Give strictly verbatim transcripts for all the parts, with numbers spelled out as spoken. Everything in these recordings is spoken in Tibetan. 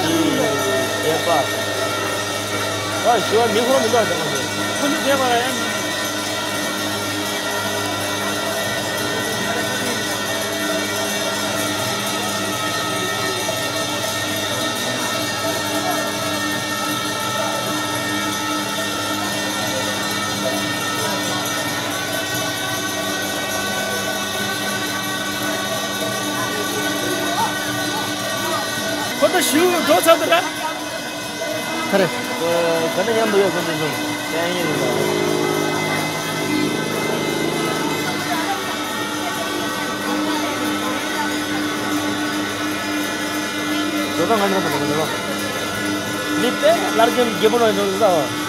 རྒྱས་པ། ཨ་ཞུ་བ་མི་ཁོ་མི་འདུག་ཟེར་བ་ཞིག་ཁོ་ནི་རྒྱས་པ་ལ་ཡང་། ཁོ་ཚོ་ཞུ་འགྲོ་ཚར་འདུག་ལ། ཁ་རེ། ཁོ་ག་ནས་མཉམ་དུ་ཡོད་ཁོ་ཚོ་ཚོ་ཡང་ཡིན་ལ། ཇོ་ཏང་ང་ནི་ཁ་ཐག་ཇོ་ཏང་། ལིབ་ཏེ་ལར་གེམ་རྒྱལ་པོ་ནང་ཡོད་ཟ།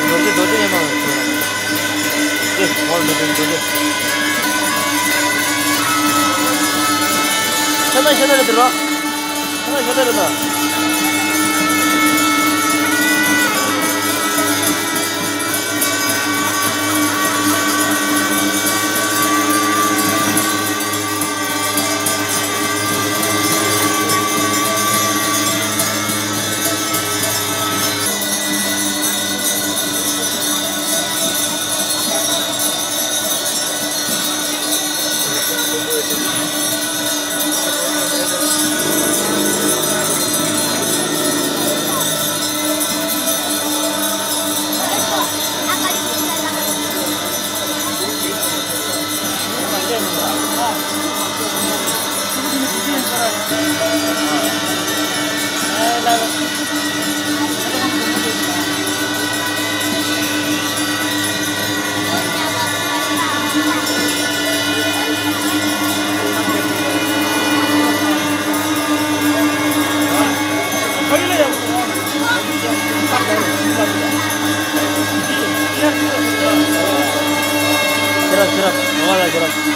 རྡོ་རྗེ་རྡོ་རྗེ་ཉམས་པ། ཨེ། ཧོལ་མི་དོན་འདུག་གི། ཤ་ཚ་ཤ་ཚ་རེད་འདུག་རོ། ཤ་ཚ་ཤ་ཚ་རེད་འདུག་ཤེས་རབ་ཤེས་རབ་ངོ་མ་ལ་ཤེས་རབ།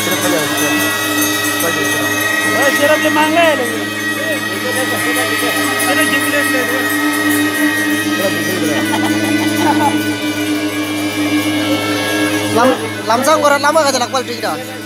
ཤེས་རབ་ཕ་ལ་ཤེས་རབ་ཕ་ལ་ཤེས་རབ། ཨ་ཤེས་རབ་ཀྱི་མ་ངའི་ལ་ཡིན། ཤེས་རབ་ཀྱི་ཕ་ལ་ཤེས་རབ། ལམ་ལམ་སང་ཁོ་ར་བླ་མ་ག་ཅི་ལག་པ་ལ་བྲིས་ཀྱི་ར།